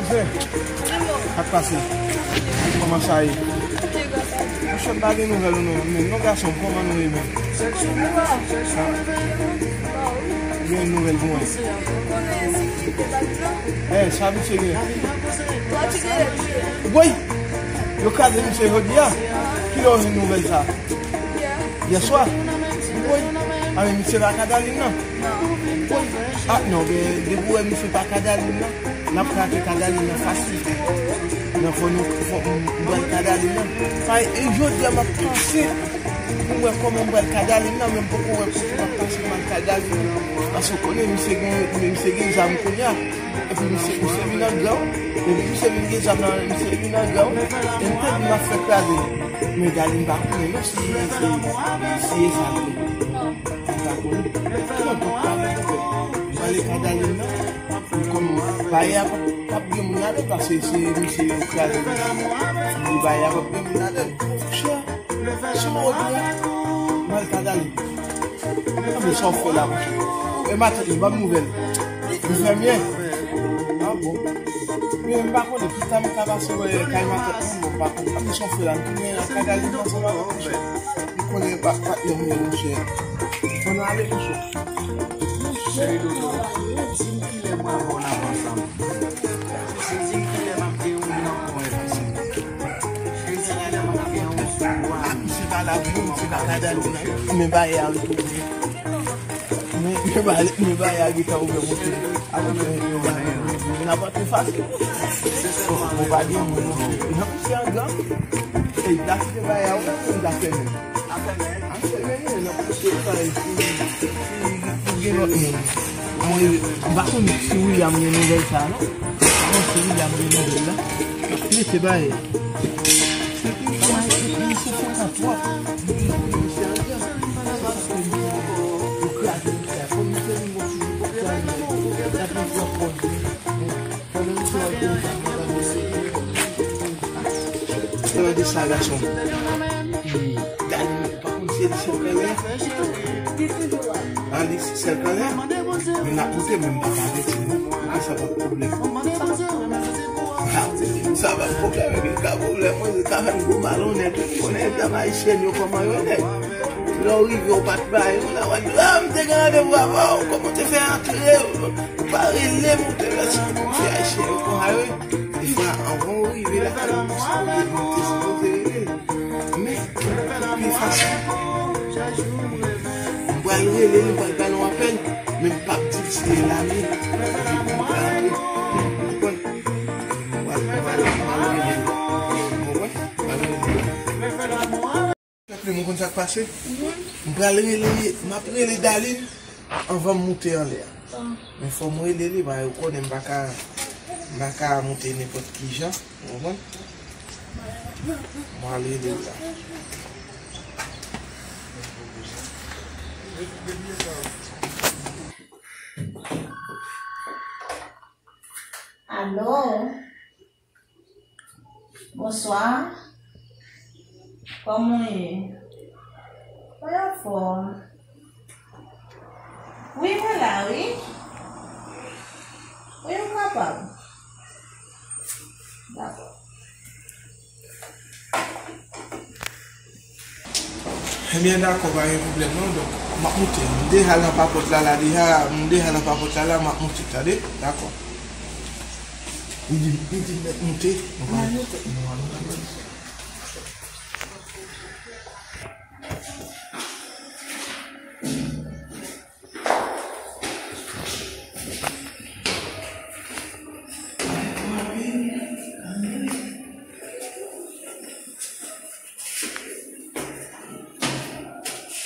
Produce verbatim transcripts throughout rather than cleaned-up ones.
Sa k pase? Kòman sa ye? Monchè, m pa gen nouvèl ou non. Men non, gason, kòman nou ye menm? Gen nouvèl pou mwen. Eh, sa misye gen? Woy! Yo kraze misye jodi a. Kilè w jwenn nouvèl sa? Yèswa? Woy! A, men misye pa Kadalin nan. Woy! A, non, men depi w wè misye pa Kadalin nan, n ap rate Kadalin nan fasil. Non, fò nou, fò m, m pral Kadalin nan. Sa, e jodi a m ap panse pou m wè kòman m pral Kadalin nan, men m poko wè kote m ap pase m al Kadalin nan. Paske w konnen misye gen, misye gen zam kounye a. Epi misye, misye vin angrè w. Epi misye vin gen zam nan, misye vin angrè w. E m te di m ap fè kraze. Men Kadalin pa konnen non si, si, si e sa l ye. M pa konnen. Kòman tout pa konnen? M pral Kadalin nan. Kòm bayè a p ap, p ap gen moun ladan, paske se misye yo kraze misye. Li bayè a p ap gen moun ladan. Monchè, sou wòd la, m al Kadalin. Anben, sa w fè la, monchè? E matant mwen, ban m nouvèl. Li fè byen? A bon? Men m pa konnen, pita m ta pase wè kay matant mwen, bon, m pa konnen. Anben, sa w fè la? M tounen al Kadalin ansanm avè w, monchè. M konnen pa, patnè mwen, monchè. Fò n ale, monchè. Cheri dodo, ou di m kilè mwen avè w n ap ansanm. Ou di m kilè m ap gen yon moun nan kò w ansanm. Cheri, se kilè m ap gen yon sou bwa. A, misye pa la pou misye pa Kadalin nan. Men bagay a retounen. Men, men bagay, men bagay a gentan ouvè monte. A, men, men, men bagay a ouvè. N ap antre fasil. Bon, pa gen moun non. Non, misye angrè. E, dasi te bagay a ouvè, moun ta fèmen. Ap fèmen, ap fèmen, men nan pwochen sa, si, si, si gen lòt moun. Mwen, m pa konn si William gen nouvèl sa, non. M pa konn si William gen nouvèl la. Mete bay. Se ki kòman epi se fè sa twòp. Yo kraze misye a. Fò misye vin gon ti bout sa, misye ap pran twòp pòz. Tande sa, gason. Gade, pa konn si se sèl kanlè. A, li se sèl kanlè. Men n ap moute, men m pa ka avèti nou. Sa pa pwoblèm. Sa pa pwoblèm, epi ka pwoblèm, mwen, se ka fè m gwo malonnèt. Ou konnen, dam ayisyèn yo, kòman yo ye. Lè w rive, ou pa t ba yo, la, w a di, a, m te gen randevou avè w, kòman w te fè antre? Ou pa rele m, ou te resi pou ti ayisyen yo konsa yo. Defwa, anvan w rive lakay ou, ou te sipoze rele l. Men, pi fasil. M pral rele l, m pral ba l yon apèl, men m p ap di l si l la menm. Epi pou m pral antre. Ou konprann? M pral, m pral, m pral rele l. Ou konprann? M pral rele l. Pèp li, moun konn sa k pase? M pral rele, m ap rele Darline anvan m moute anlè a. Men fò m rele li, paske ou konnen m pa ka, m pa ka moute nenpòt ki jan, ou konprann? M pral rele l la. Alo? Bonswa. Kòman w ye? Mwen anfòm. Wi, mwen la, wi. Wi, ou kapab. Dakò. Ebyen, dakò, pa gen pwoblèm non. Donk, m ap moute. M deja nan papòt la, la, deja, m deja nan papòt la, la, m ap moute, tande? Dakò. Li di, li di m mèt moute. Nou pral, nou pral moute.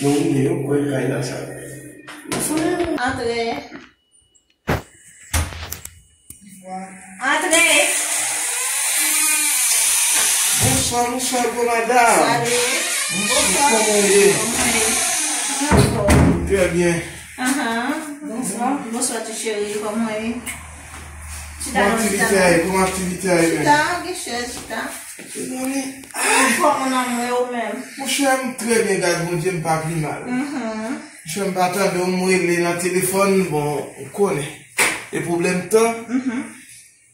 Nou rive, yo kwè kay la sa. Antre. Antre. Bonswa, bonswa, gwo madanm. Salut. Bonswa, kòman w ye? Kòman w ye? Trè byen. Ahan. Bonswa. Bonswa, ti cheri, kòman w ye? Chita non, chita non. Kòman aktivite a ye? Kòman aktivite a ye menm? Chita, gen chèz, chita. Mezanmi. Anfòm, mon amour, e ou menm? Monchè, m trè byen, gras Bondye, m pa pi mal. Mhm. Monchè, m pa tande w, m rele nan telefòn, bon, ou konnen. E pwoblèm tan. Mhm.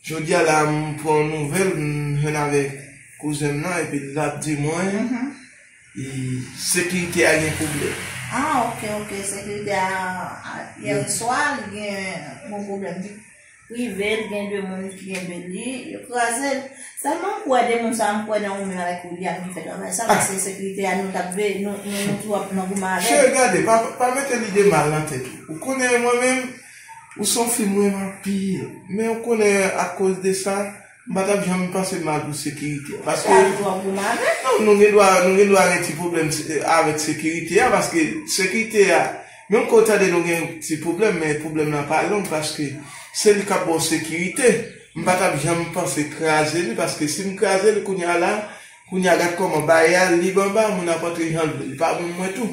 Jodi a la, m pran yon nouvèl, m jwenn avèk kouzen m nan, epi l ap di mwen, e, sekirite a gen pwoblèm. Ah, ok, ok, sekirite a, a, yè swa, li gen yon pwoblèm ki rive, li gen de moun ki kenbe li, yo kraze l. Sèlman m kwè de moun sa, m kwè nan ou menm avèk William ki fè travay sa, paske sekirite a nou t ap veye, nou, nou, nou tou ap nan goumen avè l. Cheri, gade, pa, pa mete lide mal nan tèt ou. Ou konnen mwen menm, ou se yon fi m renmen anpil. Men ou konnen, akoz de sa, m pa t ap janm panse mal pou sekirite a. Paske, non, nou gen dwa, nou gen dwa gen ti pwoblèm se-, avèk sekirite a, paske sekirite a, menm ke w tande nou gen ti pwoblèm, men pwoblèm nan pa long, paske se li k ap ba w sekirite. M pa t ap janm panse kraze li, paske si m kraze li kounye a la, kounye a, gad kòman bagay a lib anba, moun ap antre jan l vle. Li pa bon pou mwen tou.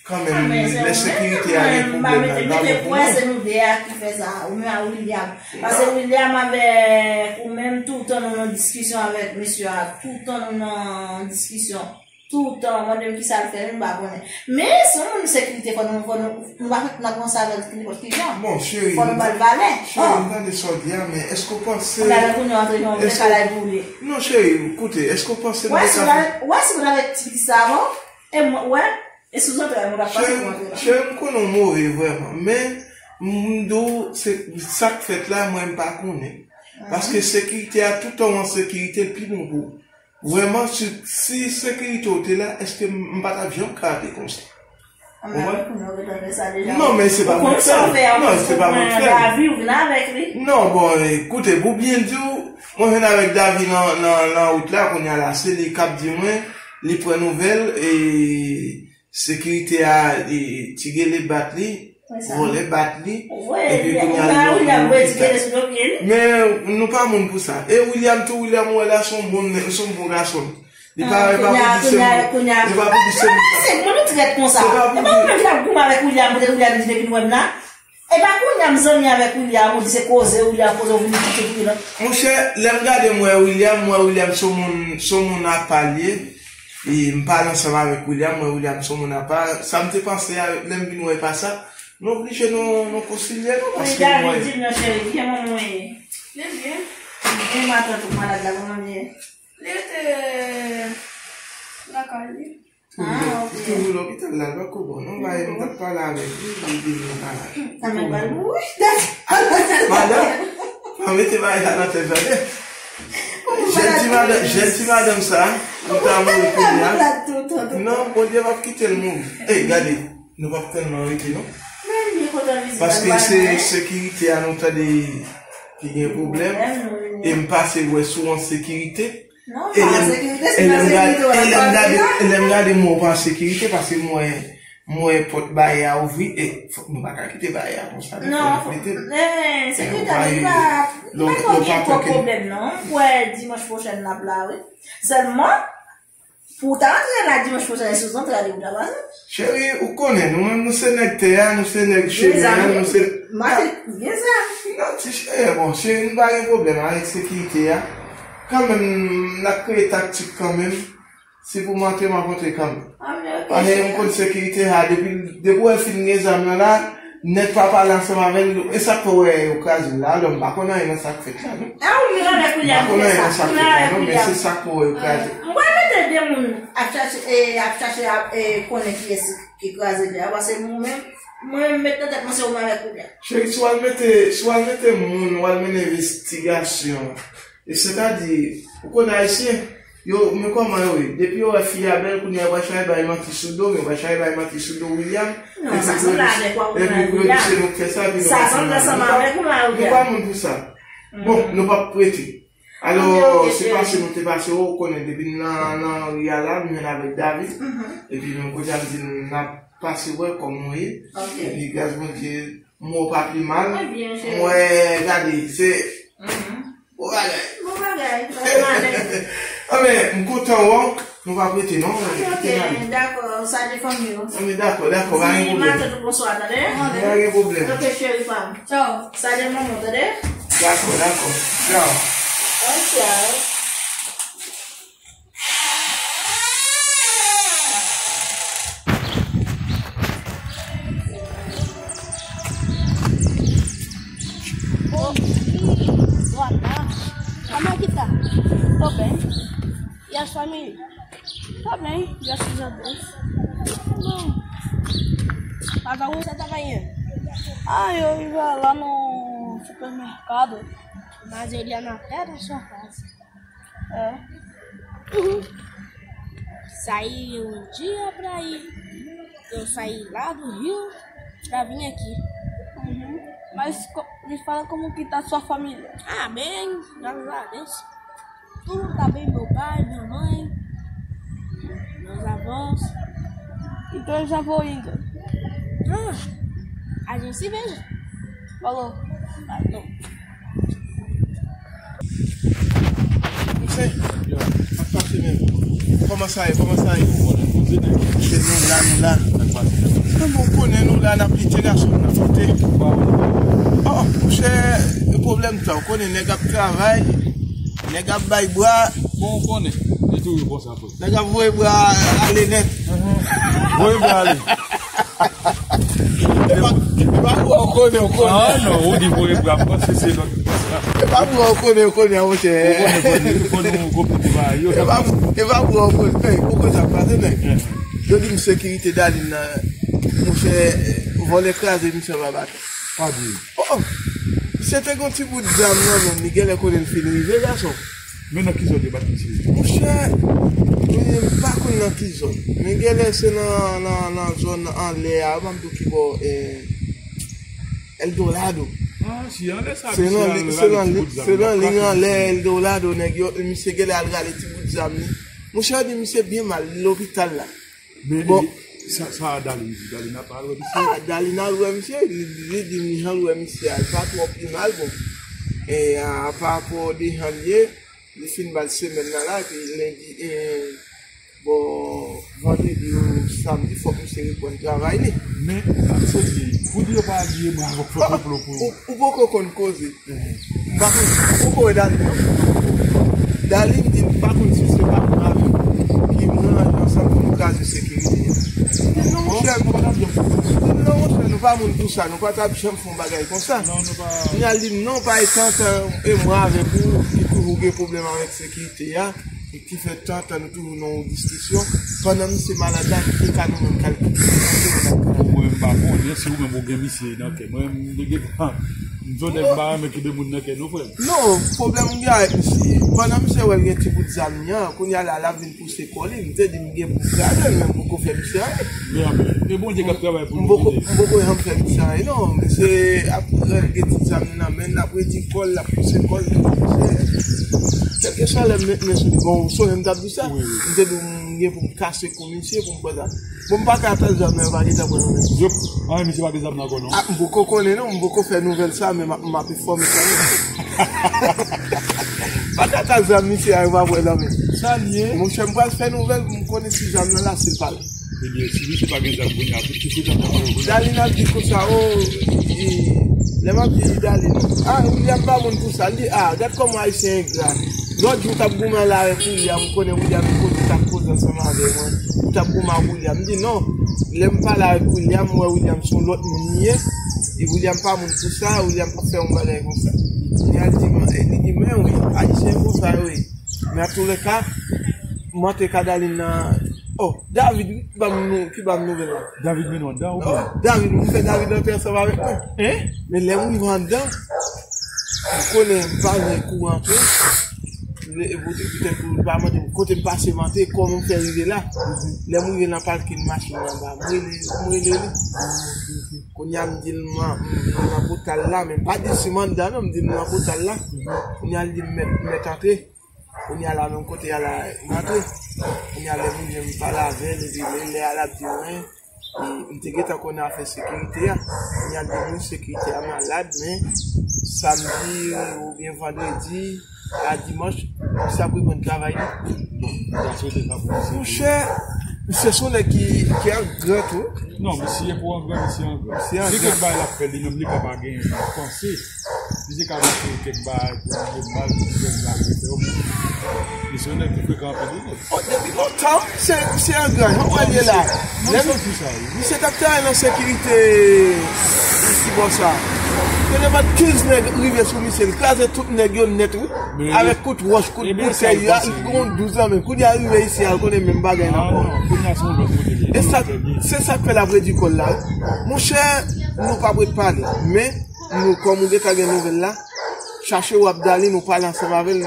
Kanmenm, lè sekirite a gen pwoblèm la, li pa bon pou mwen. Se nou de a ki fè sa, ou menm a William. Paske William avèk ou menm, toutan nou nan diskisyon avèk mesye a, toutan nou nan diskisyon. Toutan, mande m kisa l fè, m pa konnen. Men, se yon moun sekirite, fò nou, fò nou, nou pa fèt nan kòmanse avè l nenpòt ki jan. Bon, cheri, fò nou ba l valè. Cheri, m tande sa w di a, men èske w panse... Kounye a la, kounye a antre jan w vle, kalay pou li. Non, cheri, koute, èske w panse nou te ka fè... Wè, si nou t avèk ti sa avan, e mwen, wè, e sou zantray, mwen t ap pase pou antre la. Cheri, m konnen w move vrèman, men m di w, se sa k fèt la, mwen m pa konnen. Paske sekirite a, toutan w an sekirite, l pi bon pou ou. Vrèman, si, si sekirite w te la, èske m, m pa t ap janm kraze konsa? Ou konprann? Non, men se pa mwen k fè l. Non, se pa mwen k fè l. Non, bon, koute, pou byen di w, mwen jwenn avèk Davi nan, nan, nan wout la, kounye a la, se li k ap di mwen, li pran nouvèl, e, sekirite a, e, Ti Gele bat li, vòlè bat li, epi kounye a li, li, li, li, men nou pa moun pou sa. E William tou, William, ou wè la, se yon bon, se yon bon gason. Li pa, li pa pou di se moun. Li pa pou di se moun. Se moun ou trèt konsa. Se pa pou di. E pa ou menm ki t ap goumen avèk William, poutèt William di depi nou wè m la. E pa kounye a m zanmi avèk William, ou di se koze William, koze ou vin kite pou li la. Monchè, lè m gade m wè William, m wè William se yon moun, se yon moun apa l ye. E m pale ansanm avèk William, m wè William se yon moun apa. Sa m te panse a, lè m vin wè pa sa, nou oblije nou, nou konsilye nou, paske mwen... Wi, David, di m non, cheri, byen manman w ye? Byen, byen. Byen, matant ou malad la, kòman l ye? Li rete lakay li. Ah, ok. Li toujou lopital la, l poko bon non. Bagay m t ap pale avèk li, li vini la. Sa mèt pral mouri. Madanm, pa mete bagay sa nan tèt tande. Jèn ti madanm, jèn ti madanm sa, li ta mouri kounye a. Non, Bondye p ap kite l mouri. Ey, gade, nou p ap tèlman rete non. Paske se sekirite a nou tande ki gen pwoblèm. E m pase wè sou an sekirite. Non, pa an sekirite, se pa sekirite w ap pale la. E lè m gade, e lè m gade mwen pa an sekirite, paske mwen, mwen pòt bagay a ouvri, e fòk nou pa ka kite bagay a konsa, non, fòk nou mete l. Non, men sekirite a li pa, li pa twò gen twò pwoblèm, non. M kwè dimanch pwochèn n ap la, wi. Sèlman, pou w ta antre la dimanch pwochèn, e sou zantray ou ta pase. Cheri, ou konnen, nou menm, nou se nèg tè a, nou se nèg chemen an, nou se... Mache, gen zam. Non, ti cheri, bon, cheri, nou pa gen pwoblèm avèk sekirite a. Kanmenm, n ap kreye taktik kanmenm. Si pou m antre, m ap antre kanmenm. Paske m konn sekirite a, depi, depi w wè l fin gen zam nan la, nèg pa pale ansanm avè l, e sa k fè w wè yo kraze l la. Alò, m pa konn anyen nan sa k fèt la, non. M pa konn anyen nan sa k fèt la, non, men se sa k fè w wè yo kraze l. M pral mete de moun ap chache, e, ap chache, ap, e, konnen kiyès ki kraze l la, paske mwen menm, mwen met nan tèt mwen se ou menm avèk William. Cheri, si w al mete, si w al mete moun, w al mennen envestigasyon, e sètadi, ou konn ayisyen, yo, men kòman yo ye? Depi yo wè fi a bèl, kounye a yo pral chache bay manti sou do m, yo pral chache bay manti sou do William, epi yo di, epi yo di se nou k fè sa, epi nou pa moun pou sa. Bon, nou p ap prete. Alò, se pase nou te pase, ou konnen, depi n nan, nan ri a la, m jwenn avèk David. Epi menm kote a m di n ap pase wè kòman w ye. Epi gras Bondye, m wè w pa pi mal. M wè, gade, se bon bagay. Bon bagay, pa gen malè. Anben, m kontan wè w. Nou pa prete non, kite n ale. Dakò, salye fanmi yo. Anben, dakò, dakò, pa gen pwoblèm. Di matant ou bonswa, tande? Pa gen pwoblèm. Ok, cheri pa m. Tchaw. Salye manman, tande? Dakò, dakò. Tchaw. Ok. Família, tá bem, graças a Deus. Não. Mas algum você tá ganhando? Ah, eu iba lá no supermercado. Mas eu ia na pé da sua casa. É. Saí um dia pra ir. Eu saí lá do Rio pra vir aqui. Uhum. Mas co- me fala como que tá sua família. Ah, bem, graças a Deus. Tudo tá bem, meu pai, minha mãe, meus avós. Então eu já vou indo. Ah, a gente se veja. Falou. Falou. Mesye, sa k pase menm? Kòman sa ye? Kòman sa ye? Monchè, nou la, nou la. Kòman w konnen nou la, n ap lite gason, n ap lite. Oh, monchè, pwoblèm tan. Ou konnen nèg ap travay, nèg ap bay bra. Bon, ou konnen. E toujou konsa, frè. Nèg ap voye bra ale nèt. Voye bra ale. E pa, e pa bra w konnen, w konnen. Ah, non, ou di voye bra, m panse se lòt. E pa bra w konnen, w konnen, monchè. Ou konnen, ou konnen, ou konnen, ou konnen, ou konnen. E pa, e pa bra w konnen. Hey, ou konnen sa k pase, nèg? Yo di m sekirite Darline nan, monchè, vòlè kraze misye anba baton. Pa di. Oh, oh. Misye te gon ti bout zam nan men, li genlè konnen l fin rive, gason. Men nan ki zòn yo bat misye? Monchè, m pa konn nan ki zòn. Men genlè se nan, nan, nan zòn anlè a, yo pa m di w ki bò, eh, Eldorado. Ah, si anlè sa, se misye nan al li-, se rale nan ti li-, bout zam se nan nan liy anlè Eldorado, nèg yo, misye genlè al rale ti bout zam li. Monchè, yo di misye byen mal, li lopital la. Men, bon. E, sa, sa Darline di, Darline ap al wè misye? Ah, Darline al wè misye, li, li di m jan l wè misye a, li pa twò pi mal, bon. E, a, pa rapò de jan l ye, li fin ba l semèn nan la, epi lendi, e, bon, vandredi ou samdi, fòk misye reprann travay li. Men, sa m sot di, pou di yo pa aliye mwen avèk Fòtoplo pou ou. Ou poko konn koze. M pa konn, ou poko wè Darline non? Darline di m pa konn si se pa mwen avè w ki mwen ansanm pou nou kraze sekirite a. M di non, monchè, m di non, monchè, nou pa moun pou sa, nou pa t ap janm fè yon bagay konsa. Kounye a l di m non, pa e tantan e mwen avèk ou ki toujou gen pwoblèm avèk sekirite a. E ki fè tantan nou toujou nan yon diskisyon. Pandan misye malad la, ki te ka nou menm kalkile. Bon, mwen, m pa konnen si ou menm ou gen misye nan kè. Mwen, m te gen, m se yon nèg m pa renmen kite moun nan kè, non, frè m. Non, pwoblèm m gen avèk misye. Pandan misye wè l gen ti bout zam li an, kounye a la, l ap vin pouse kò li. M te di m gen pou kraze l, men m poko fè misye anyen. Men, e Bondye k ap travay pou nou. M poko, m poko janm fè misye anyen, non. Misye ap gen ti zam li nan men l, l ap redi kò l, l ap pouse kò l, l ap pouse. Kèlkeswa lè m met men sou li, bon, ou sonje m t ap di sa? Wi, wi. M te di w m gen pou m kase kou misye, pou m pran zam. Bon, m pa ka atann zam nan, yo pa gentan pran nan men misye. Yo, ah, misye pa gen zam nan ankò, non? Ah, m poko konnen, non, m poko fè nouvèl sa, men m ap, m ap enfòme sa, non. M pa ka atann zam misye a, yo pa pran nan men. Sa l ye? Monchè, m pral fè nouvèl pou m konnen si zam nan la, si l pa la. Ebyen, si misye pa gen zam kounye a, tout ti foutan nan kò yo kounye a. Darline ap di konsa, o, e, lè m ap di Darline, a, William pa moun pou sa. Li di, a, gad kòman Ayisyen engra. Lòt jou, m t ap goumen la avèk William, ou konnen William e koze, t ap koze ansanm avè mwen. M t ap goumen ak William. M di, non, lè m pale avèk William, m wè William se yon lòt moun li ye. E William pa moun pou sa, William p ap fè yon bagay konsa. Kounye a, l di, e, li di, men wi, Ayisyen konsa yo ye. Men antoulèka, m antre kay Darline nan, oh, David, wi, ki ban m nou, ki ban m nouvèl la. David mennen w anndan, ou byen? Oh, David, m fè David antre ansanm avèk mwen. Hein? Men lè m rive anndan, m konnen m pa gen kou antre. E poutèt, poutèt pou l pa mande m kote m pase m antre, kòman m fè rive la. Lè m rive nan pakin machin nan anba, m rele, m rele li. Kounye a m di l m, m, m nan pòtay la, men m pa di si m anndan non, m di l m nan pòtay la. Kounye a l di m mèt, m mèt antre. Kounye a la menm kote a la, m antre. Kounye a lè m rive m pale avè l, epi lè, lè a l ap di mwen, e, m te gentan konnen afè sekirite a. Kounye a l di mwen sekirite a malad, men samdi oubyen vandredi, a dimanch, misye ap reprann travay li. Bon, m ta swete sa pou misye. Monchè, misye se yon nèg ki, ki angran tou. Non, misye pou angran, misye angran. Misye angran. Gen kèk bagay l ap fè li menm, li ka pa gen panse. Misye ka montre kèk bagay pou li fè mal, pou li fè mal, pou li fè yo, men li se yon nèg ki frekan anpil, wi. Oh, depi lontan, misye, misye angran, jan w wè l ye la. Lè misye t ap travay nan sekirite isi bò sa. Nenpòt kenz nèg rive sou misye, li kraze tout nèg yo nèt, wi. Avèk kout wòch, kout boutèy, li gon douz nan men. Kounye a rive isi a, l konnen menm bagay nan kò. E sa, se sa k fè l ap redi kò l la, wi. Monchè, nou p ap ret pale. Men, nou, kòm ou gentan gen nouvèl la, chache w ap Darline, ou pale ansanm avè l,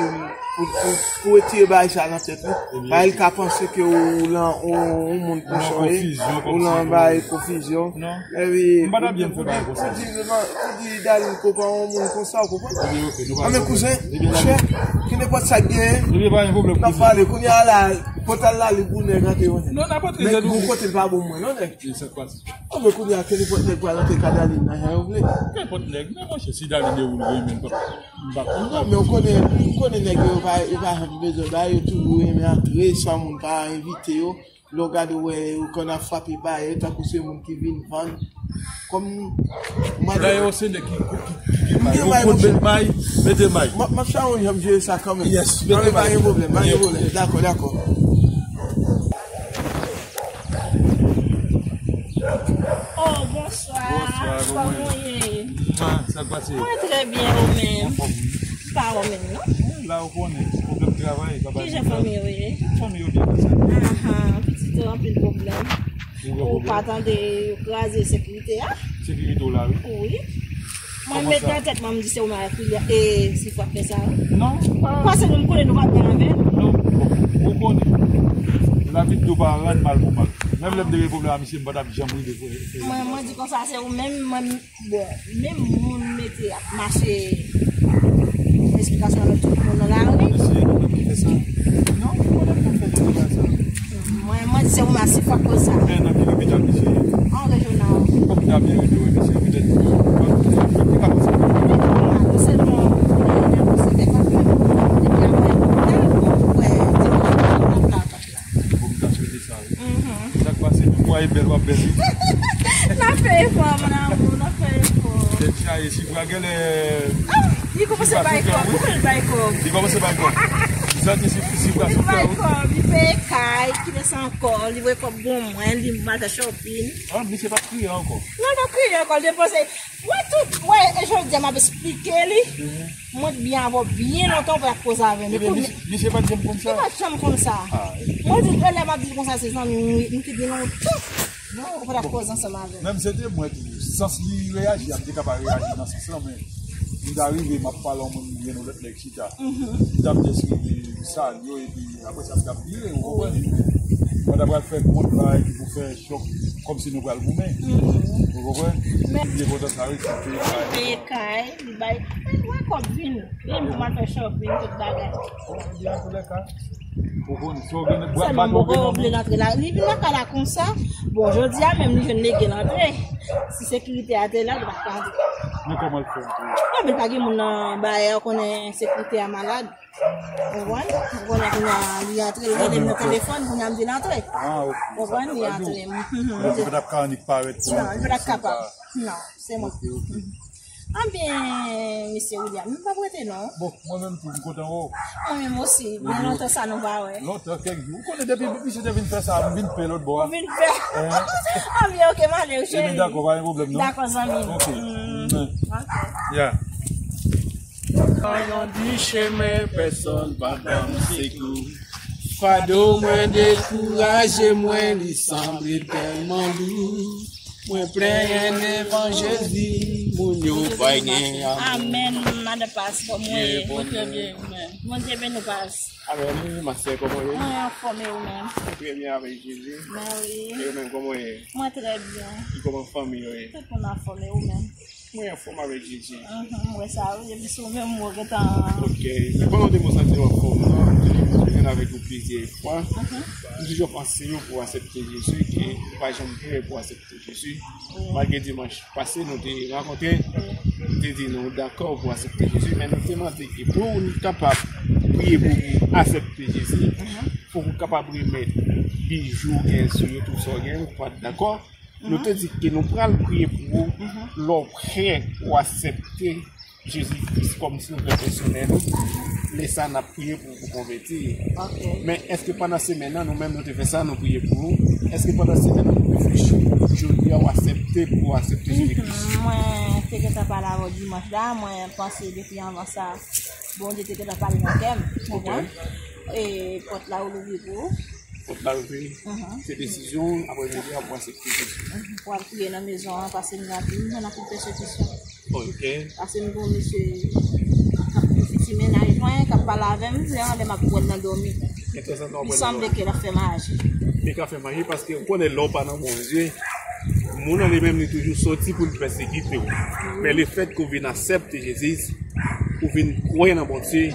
pou, pou, pou retire bagay sa nan tèt li. Bagay li ka panse ke ou lan, ou, ou moun kouchon ye, ou lan bagay konfizyon. Epi, m pa ta byen fè bagay konsa. Pou di, pou di Darline konpa yon moun konsa, ou konprann? Anben, kouzen, monchè, ki nenpòt sa k genyen, n ap pale. Kounye a la, pòt la li pou nèg antre yon nèg. Nèg bon kote l pa bon mwen, non, nèg. Anben, kounye a, ki nenpòt nèg pral antre ka Darline nan jan yo vle. Nenpòt nèg, men monchè, si Darline de ou l renmen, m pa, m pa konn. Non, men ou konnen, ou konnen nèg yo, yo pa, yo pa janm bezwen ba, yo toujou renmen antre, swa moun pa envite yo. Lè w gade, w wè yo konn ap frape ba yo, tankou se moun ki vin vann. Kòm m pa... Dayè, se nèg ki, ki, ki, ki gen may. Ou konn met may, mete may. M ap, m ap chache yon jan m jere sa kanmenm. Yes, mete may. Pa gen pwoblèm, pa gen pwoblèm. Dakò, dakò. Oh, bonswa. Bonswa, kòman w ye? Mwa, sa k pase? Mwen trè byen, ou menm? Anfòm. Pa ou menm, non? Eh, la ou konnen, pwoblèm travay, pa bay... Kijan fanmi yo ye? Fanmi yo byen, konsa. Ahan, pitit yo anpil pwoblèm. Ou pa tande yo kraze sekirite a? Sekirite w la, wi. Wi. Mwen met nan tèt mwen, m di se ou mari a, e si fwa fè sa, wi. Non, pa... Paske nou, m konnen nou pa byen avè l. Non, bon, ou konnen. Lapid dlo pa rann mal pou mal. Menm lè m te gen pwoblèm ak misye, m pa t ap janm rive fè, fè... Mwen, mwen di konsa, se ou menm, mwen, bon, menm moun mete ap mache, eksplikasyon nan tout moun nan lari. Mesye, nou menm ki fè sa. Non, nou konnen nou fè tout bagay sa. Mwen, mwen di se ou mèsi fòk konsa. Men nan ki lopital misye ye? An rejyonal. Fòk ta byen rete wè misye, petèt li te ka pase. Ah, nou sèlman, nou sèlman, epi apre, nou wè dimanch nan plat la. Bon, m ta swete sa, wi. Mhm. Sa k pase, nou kwaye bèl, w ap bèl, wi. N ap fè efò, mon amour, n ap fè efò. Tèt chaje, si bra genlè... Ah, li kòmanse bay kòb, li kòmanse bay kòb. Li kòmanse bay kòb. Li santi si, si bra sou kè, wi. Li bay kòb, li peye kay, ki desann kò, li voye kòb bon mwen, li mal fè shopping. Ah, misye pa kriye ankò. Non, l pa kriye ankò, l depoze. Wè tout, wè, e jodi a m ap esplike li. Mhm. Mwen t byen avè w byen lontan, ou pa t ap koze avè m. Ebyen, misye, misye pa t janm konn sa? Li pa t janm konn sa. Ah, ebyen. Mwen di l, e lè m ap di l konsa, se zanmi m, wi, m te gen lontan. Non, ou pa t ap koze ansanm avè m. Menm se te mwen tou. Sans li reyaji a, m te ka pa reyaji nan sans lan, men m ta rive, m ap pale yon moun, vin yon lòt nèg chita. Mhm. M t ap jis rive salye w, epi apre sa, m t ap vire, ou konprann? Mwen ta pral fè kont bagay ki pou fè chòk, kòmsi nou pral goumen. Mhm. Ou konprann? Men li enpòtan sa, wi, sa fè li peye kay, li bay, men mwen kòb vin, li mwen fè shopping, tout bagay. Bon, ebyen, antoulèka, ou konn, si w gen... Sèlman m poko vle l antre la. Li vin lakay la konsa. Bon, jodi a menm li jwenn lege l antre. Si sekirite a te la, li pa t ka antre. Men kòman l fè antre? Non, men pa gen moun nan bayè, ou konnen sekirite a malad. Ou konprann? Ou konnen kounye a li antre, li rele m nan telefòn, kounye a m di l antre. Ah, ok. Ou konprann? Li antre. Mhm. Donk, li pa t ap ka annik parèt pou... Non, li pa t ap kapab. Non, se mwen. Ok, ok. Anben, mesye William, m p ap rete non. Bon, mwen menm tou, m kontan wè w. Mwen menm osi, byen lontan sa nou pa wè. Lontan, kèk jou. Ou konnen depi misye te vin fè sa, m vin pè lòt bò a. Ou vin pè. Hein? Anben, ok, m ale, wi, cheri. Ebyen, dakò, pa gen pwoblèm, non. Dakò, zanmi m. Ok. Mm. Ok. Ya. Nan yon di chemen, pèsonn pa ban m sekou. Fado mwen dekouraje mwen, li sanble tèlman lou. Mwen plenyen devan Jezi, moun yo pa gen amou. Amèn, madan Pas, kòman w ye? Mwen trè byen, ou menm? Bondye beni w, Pas. Amèn, ma sè, kòman w ye? Mwen anfòm, e ou menm? Trè byen avèk Jezi. Mèsi. E ou menm, kòman w ye? Mwen trè byen. E kòman fanmi yo ye? Tout moun anfòm, e ou menm? Mwen anfòm avèk Jezi. Mhm, m wè sa, wi. Depi se ou menm, mwen gentan... Ok. Men pandan w te bon santi w anfòm nan, mwen te jwenn avèk ou plizyè fwa. Mhm. M toujou panse yo pou aksepte Jezi, ke ou pa janm prè pou aksepte Jezi. Wi. Malgre dimanch pase, nou te rankontre, ou te di nou dakò pou aksepte Jezi, men nou te mande ke pou nou kapab priye pou ou aksepte Jezi, mhm, fòk ou kapab remèt bijou ou gen sou yo, tout sa w gen, ou pa t dakò. Nou te di ke nou pral priye pou ou, mhm, lè w prè pou w aksepte Jezi Kris kòm Sovè pèsonèl ou. Lè sa a, n ap priye pou ou pou konvèti. Ok. Men èske pandan semèn nan, nou menm nou te fè sa, nou priye pou ou? Èske pandan semèn nan, nou reflechi Jodi a w aksepte pou w aksepte Jezi Kris? Mhm. Mwen te gentan pale avè w dimanch la, mwen panse depi anvan sa, Bondye te gentan pale nan kè m, ou konprann? E pòt la ou louvri pou ou. Pòt la louvri. Mhm. Se desizyon w, apre jodi a pou w aksepte Jezi. Mhm. Pou al priye nan mezon an, paske m gen anpil, m jwenn anpil pèsekisyon. Ok. Paske m gen yon mesye k ap fè ti mennaj mwen, k ap pale avè m, lè anlè m ap wè l nan dòmi. Li sanble ke l ap fè maji. Li ka fè maji paske ou konnen lè w pa nan Bondye, moun nan li menm li toujou soti pou l pèsekite w. Men lefètke w vin aksepte Jezi, ou vin kwè nan Bondye,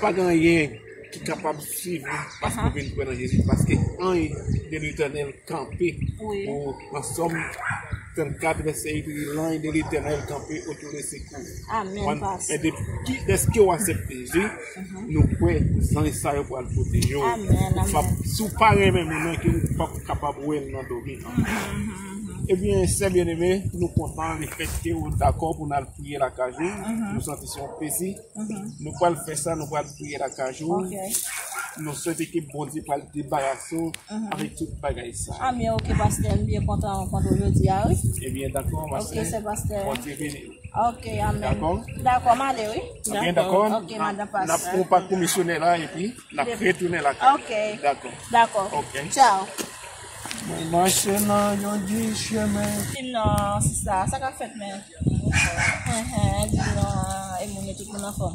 pa gen anyen ki kapab swiv ou paske ou vin kwè nan Jezi, paske anj de Letènèl kanpe pou nan Sòm trannkat vèsè uit, li di, l'ange de l'Éternel campe autour de ses. Amèn, pastè. Men depi lèske w aksepte Jezi, nou kwè zanj sa yo pral pwoteje w. Amèn, amèn. Si w pa renmen moun nan, ke ou p ap kapab wè l nan dòmi an. Ebyen, sè byeneme, nou kontan lefètke ou dakò pou n al priye lakay ou. Nou santi se yon plezi. Nou pral fè sa, nou pral priye lakay ou. Nou swete ke Bondye pral debarase w avèk tout bagay sa. Amèn, ok, pastè, m byen kontan rankontre w jodi a, wi. Ebyen, dakò, pastè. Ok, sè pastè. Bondye beni w. Ok, amèn. Dakò? Dakò, m ale, wi. Ebyen, dakò. Ok, madanm pastè. N ap pran w pa komisyonè la, epi n ap retounen lakay. Ok. Dakò. Dakò. Ok. Tchao. Mwen mache nan yon di chemen. Di m non, sista, sa k ap fèt, men? Enhen, di m non, e moun yo, tout moun anfòm?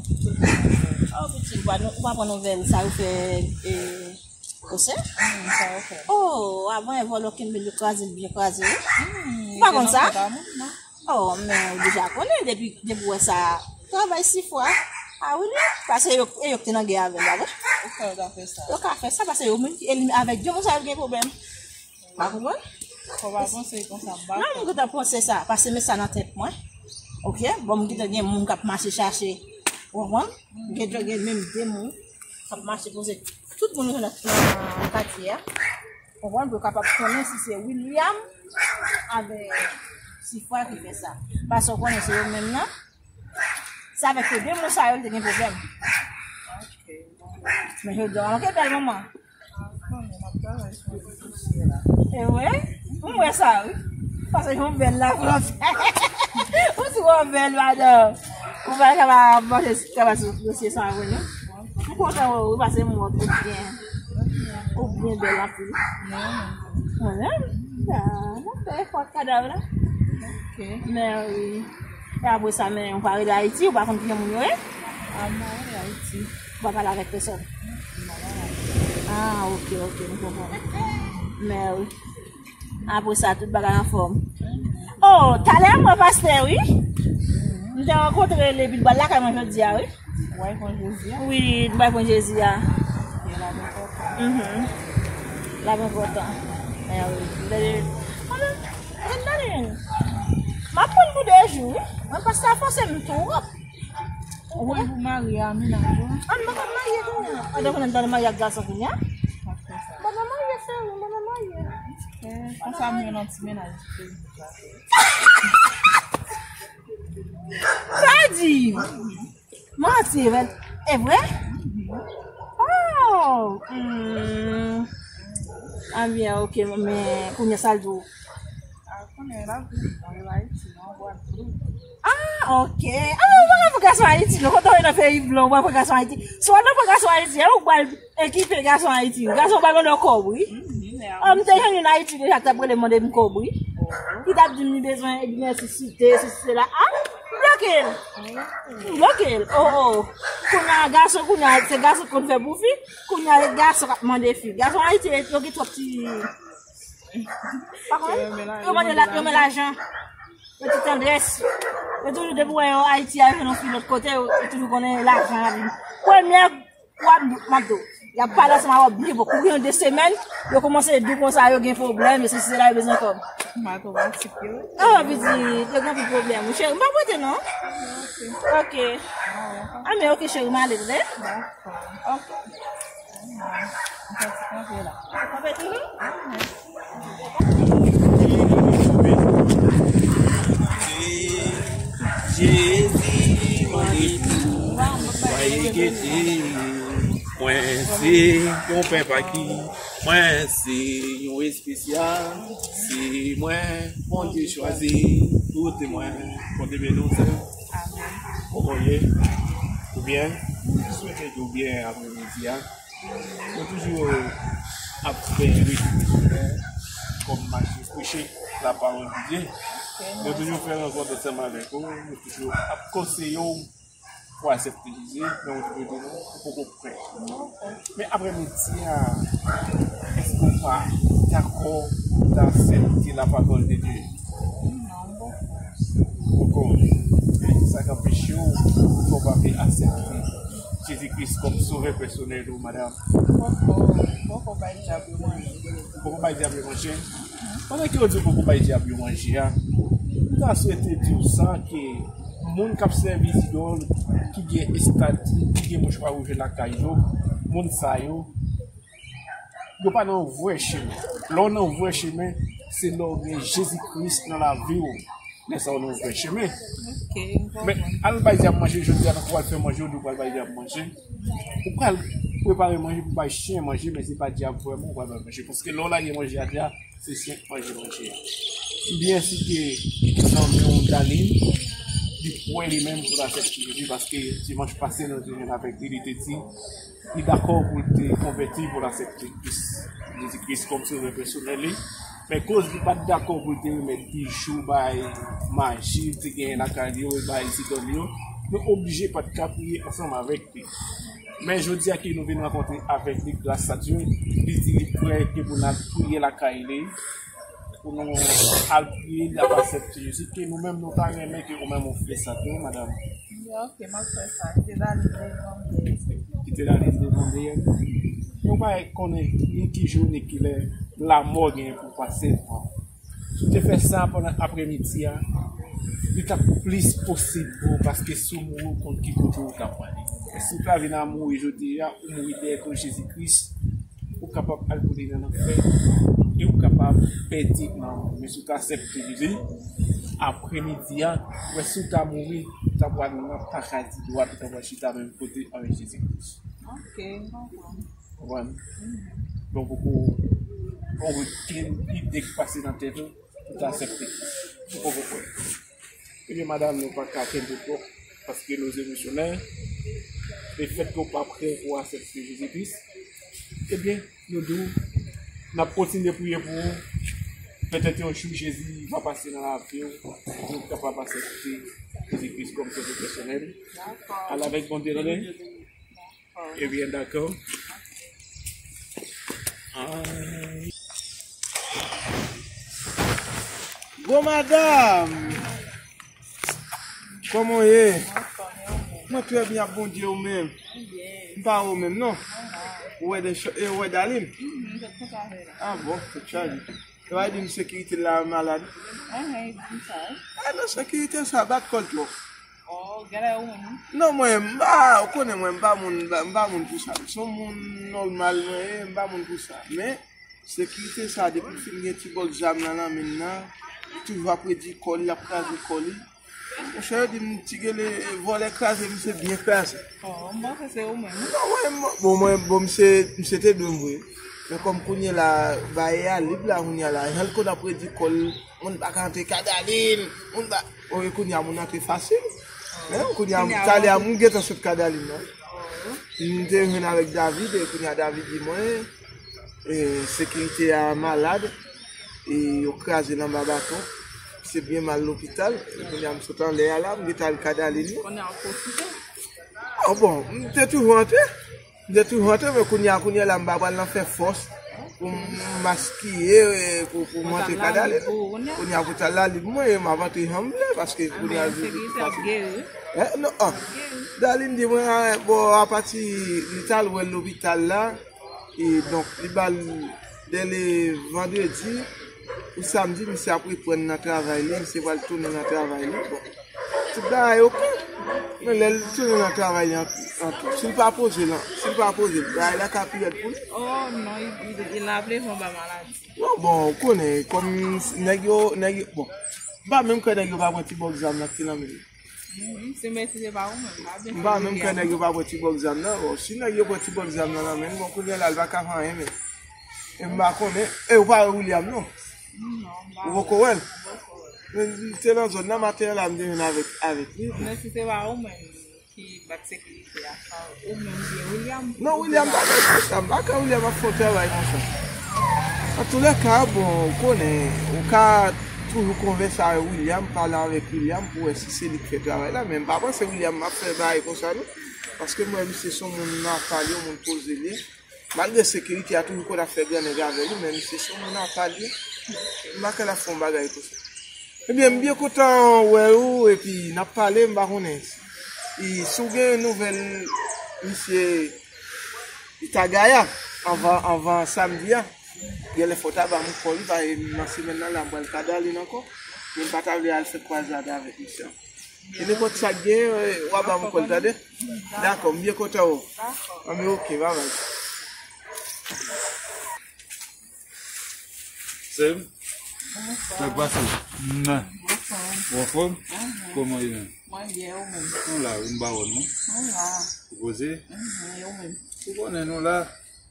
Oh, pitit, ou pa, ou pa pran nouvèl, sa yo fè, e, pwosè? Hmm, sa yo fè. Oh, a mwen, vòlò kenbe l, yo kraze l, byen kraze, wi. Hmm, ou pa konn sa? Oh, men ou deja konnen, depi, depi w wè sa, travay si fwa. A wi, wi. Paske yo, e yo ki te nan gè avè l, pa vre? Ou kwè yo ka fè sa? Yo ka fè sa, paske yo menm ki elimine avèk de moun sa yo gen pwoblèm. Pa konprann? Fò pa panse konsa, m pa kwè. Non, m gentan panse sa, paske m met sa nan tèt mwen. Ok? Bon, m gentan gen moun k ap mache chache. Ou konprann? M gentan gen menm de moun k ap mache poze. Tout moun yo nan, nan katye a. Konprann? Pou yo kapab konnen si se William avèk Sifwa ki fè sa. Paske w konnen se yo menm nan. Se avèk yo de moun sa yo, l te gen pwoblèm. Men jodi a, manke bèl manman. E vre? M wè sa, wi. Paske yon bèl la, ou twò bèl, madanm. Ou pa ka manje travay sou dosye sa, vre, non? M kontan wè ou, paske m wè ou byen. Ou byen bèl anpil. Mwen menm? Ah, nan fè efò kadav la. Men, wi. E apre sa, men, ou pa rele Ayiti, ou pa konn ki jan moun yo ye? Ah, m pa rele Ayiti. Ou pa pale avèk pèsòn? Ah, ok, ok, m konprann. Men wi. Apre sa, tout bagay anfòm. Oh, talè m wè pastè, wi. M te rankontre l epi l pral lakay mwen jodi a, wi. Ou al pran Jezi a? Wi, m pral pran Jezi a. Ok, l ap enpòtan. Mhm. L ap enpòtan. Men wi. Lè, lè, lè, lè, m ap pran pou de jou, wi. Mwen pastè a fòse m twòp. Ou konn pou marye a mennaj ou? An, m poko marye kounye a. An, donk, ou nan marye ak gason kounye a? M poko marye, sè, m poko marye. Eh, konsa m yon nan ti mennaj. Sa di? Manti, e vre? Oh! Hmm. Ah, byen, ok, men kounye a sa l di w? Ah, konnen la, mwen Ayiti, non, Gwadloup. Ah, ok. Ah, ou pa ka pran gason Ayiti, non. Kote w ye nan peyi blan, ou pa pran gason Ayiti. Si w al nan pran gason Ayiti, e ou pral ekipe gason Ayiti. Gason pa mande w kòb, wi. Ah, m te jwenn youn Ayiti deja, t ap rele mande m kòb, wi. Li t ap di m li bezwen nèsesite, sesi, sela. Ah, m bloke l. M bloke l. Oh, oh. Kounye a, gason, kounye a, se gason k konn fè pou fi. Kounye a, gason k ap mande fi. Gason Ayiti, yo gen twòp ti Pa konn? Yo mande la, yo mande lajan. Yo ti tandrès. Yo toujou depi w wè yo Ayiti a, yo jwenn yon fi lòt kote, yo, yo toujou konnen lajan ap vin. Premyè w ap, m ap di w, y ap pale ansanm avè w byen bon. Kouri yon de semèn, yo kòmanse di w konsa, yo gen pwoblèm, yo sesi, sela, yo bezwen kòb. Matematik yo. Oh, pitit, yo gen anpil pwoblèm. Wi, cheri, m pa pote non. Ok. Ah, men ok, cheri, m ale, tande? Ok. Jezi mande pou mwen gete, mwen se yon pèp a ki Mwen se yon espesyal, se mwen Bondye chwazi. Koute mwen, Bondye beni w, sè. Kòman w ye? Ou byen? Mwen swete ke w byen apremidi a. Mwen toujou ap fè retoun kòm mache preche lapawòl de Dye. Mwen toujou fè rankont ansanm avèk ou. Mwen toujou ap konseye w pou aksepte Jezi, men ou toujou di non, ou poko prè. Men apremidi a, èske w pa dakò pou ta aksepte lapawòl de Dye? Poko. Men sa k anpeche w, pou w pa vle aksepte Jezi Kris kòm sovè pèsonèl ou, madanm? Poko, poko bay dyab yo manje. Poko bay dyab yo manje? Pandan ke yo di w poko bay dyab yo manje a, m ta swete di w sa ke moun k ap sèvi zidòl, ki gen estati, ki gen mouchwa wouj lakay yo, moun sa yo, yo pa nan vrè chemen. Lè w nan vrè chemen, se lè w gen Jezi Kris nan lavi w. Lè sa w nan vrè chemen. Ok, m Men konprann. Al bay dyab manje jodi a, nan kou al fè manje, w di w pral bay dyab manje. Ou pral prepare manje pou bay chen manje, men se pa dyab vrèman ou pral bay manje. Paske lè w lage manje atè a, se chen k manje manje a. M byen si ke zanmi w Darline, li prè li menm pou l aksepte Jezi, paske dimanch pase nou te jwenn avèk li, li te di, li dakò pou l te konvèti, pou l aksepte Kris, Jezi Kris kòm sovè pèsonèl li. Men koz li pa t dakò pou l te remèt bijou bay maji li te genyen lakay li yo, bay zidòl yo, nou oblije pa t ka priye ansanm avèk li. Men jodi a ke nou vin rankontre avèk li, gras a Dye, li di li prè ke pou n al priye lakay li, pou nou al priye, li ap aksepte Jezi, ke nou menm nou ta renmen ke ou menm ou fè sa tou, madanm. Ok, m ap fè sa. Kite Darline devan dèyè. Kite Darline devan dèyè. Yon bagay konnen, ni ki jou, ni ki lè, lamò gen pou pase devan. Si w te fè sa pandan apremidi a, li t ap plis posib pou ou, paske si w mouri, ou konn ki kote ou ta prale. Si w ta vin a mouri jodi a, ou mouri dèyè do Jezi Kris, ou kapab al boule nan lanfè, e ou kapab pèdi nanm ou. Men si w ta aksepte li, apremidi a, ou wè si w ta mouri, ou ta pral nan paradi dwat, ou ta pral chita menm kote avèk Jezi Kris. Ok, m konprann. Konprann? Donk, ou poko, poko gen ide k pase nan tèt ou pou ta aksepte Kris. Ou poko prè. Ebyen, madanm, nou pa ka kenbe twòp, paske nou emosyonèl. Lefètke w pa prè pou w aksepte Jezi Kris, ebyen, nou di w, n ap kontinye priye pou ou. Petèt yon jou, Jezi va pase nan lavi w, pou w kapab aksepte Jezi Kris kòm sovè pèsonèl. Dakò. Al avèk Bondye, tande. Ebyen, dakò. Ay. Bon, madanm! Kòman w ye? Mwen trè byen, ak Bondye, ou menm? M pa wè w menm, non. Ou wè de cho-, e, ou wè Darline? Ah bon, tèt chaje. Yo pa di m sekirite la malad. Ah, non, sekirite sa bat kò l twòp. Oh, genlè ou menm? Non, mwen, m pa, ou konnen mwen, m pa moun, m pa, m pa moun pou sa. M se yon moun nòmal, mwen ye, m pa moun pou sa. Men, sekirite sa, depi l fin gen ti bòl zam nan nan men l nan, li toujou ap redi kò li, l ap kraze kò li. Monchè, yo di m, Ti Gele, vòlè kraze, misye byen kraze. Oh, m panse se ou menm. Non, mwen, bon, mwen, bon, misye, misye te dwe m vre. Men kòm kounye la, bagay a lib la, kounye a la, jan l konn ap redi kò l, moun pa ka antre kay Darline, moun pa, oke, kounye a moun antre fasil. Men, kounye a, talè a moun gentan sot kay Darline nan. M te jwenn avèk David, e kounye a David di mwen, e, sekirite a malad, e yo kraze l anba baton. Se byen mal lopital, e kounye a m sot anlè a la, m gentan al kay Darline. Kounye a w pwofite. Ah bon, m te toujou antre. M te toujou antre, men kounye a, kounye a la, m pa pral nan fè fòs pou m maskiye, e, pou, pou m antre kay Darline. Kounye a, pou ta la lib mwen, e m ap antre jan m vle, paske kounye a, sekirite ap geri. Eh, non, ah. Darline di mwen, ah, bon, apati li t al wè l lopital la, e donk, li ba l dèle vandredi ou samdi, misye ap reprann nan travay li, misye pral tounen nan travay li. Bon, tout bagay oke. Men lè l tounen nan travay li an, an tou, si l pa poze l, si l pa poze l, bagay la ka pi rèd pou li. Oh, non, il, il, il a besoin ba maladi. Non, bon, ou konnen, kòm nèg yo, nèg yo, bon, m pa menm kwè nèg yo pa pran ti bòk zam nan ki nan men yo. Mhm, se mèsi, se pa ou menm, pa byen. M pa menm kwè nèg yo pa pran ti bòk zam nan. Bon, si nèg yo pran ti bòk zam nan nan men l, bon, kounye a la, l pa ka fè anyen, men. E m pa konnen. E ou pa wè William non? Non, m pa wè. Ou poko wè l? M poko wè l. Men li te nan zòn nan maten an la, m te jwenn avèk, avèk li. Men si se pa ou menm ki bat sekirite a, sa ou menm byen William? Non, William pa fè sa. M pa kwè William ap fè yon travay konsa. Antoulèka, bon, ou konnen, ou ka toujou konvèse avèk William, pale avèk William pou wè si se li k fè travay la, men m pa panse William ap fè bagay konsa non. Paske m wè misye se yon moun nòmal, yon moun poze li ye. Malgre sekirite a toujou konn ap fè grannèg avè li, men misye se yon moun apa li ye. M pa kwè l ap fè yon bagay konsa. Ebyen, m byen kontan wè ou, epi n ap pale, m pa konnen. E, si w gen nouvèl misye Itagaya anvan, anvan samdi a, genlè fò w ta ban m kò l, paske nan semèn nan la, m pral Kadalin ankò, men m pa ta vle al fè kwazad avèk misye. E nenpòt sa k gen, w a ban m kò l, tande? Dakò, m byen kontan ou. Anben, oke, babay. Sè m? Sa k pase? Nan. Ou anfòm? Kòman w ye menm? Mwen byen, ou menm? Nou la wi, m pa wè w non. Nou la. Ou poze? Mhm, e ou menm? Ou konnen nou la.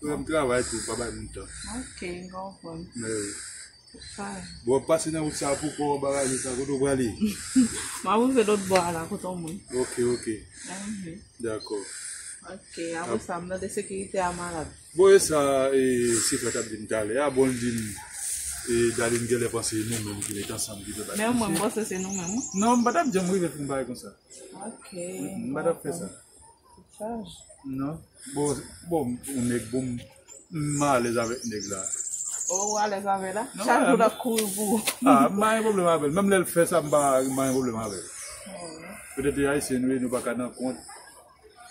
Ou wè m travay tou, pa bay moun tan. Oke, m konprann. Men wi. Bon, w ap pase nan wout sa a pou kò w bagay sa, kote w prale? M ap rive lòt bò a la, kote yon moun. Oke, oke. Mhm. Dakò. Oke, apre sa, m tande sekirite a malad. Bon, e sa, e, Sifra t ap di m talè a, bon, l di m, e, Darline genlè panse e nou menm ki ret ansanm ki fè bagay. Men mwen, m panse se nou menm, wi. Non, m pa t ap janm rive fè yon bagay konsa. Oke. Mm, m pa t ap fè sa. Chaj. Non. Bon, bon, yon nèg, bon, m alèz avèk nèg la. Oh, ou alèz avè l la? Non, chak jou l ap kouri pou ou. Ah, m pa gen pwoblèm avè l. Menm lè l fè sa, m pa, m pa gen pwoblèm avè l. Oh. Petèt e ayisyen nou ye, nou pa ka nan kont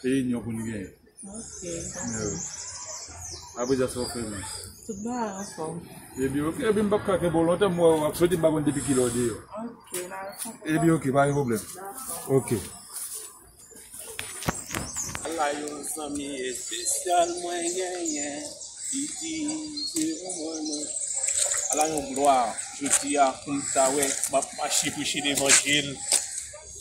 reyinyon pou n genyen. Ok. Men wi. Apre sa, sa w fè menm? Tout bagay anfòm. Epi, ok, epi m p ap ka kenbe w lontan, m wè w ap soti, m pa konn depi kilè w deyò. Ok, n a... Epi, ok, pa gen pwoblèm. Ok. Ala yon zanmi espesyal mwen genyen, li di, se yon mwen, mwen. Ala yon glwa, jodi a, pou m ta wè, m ap mache preche levanjil.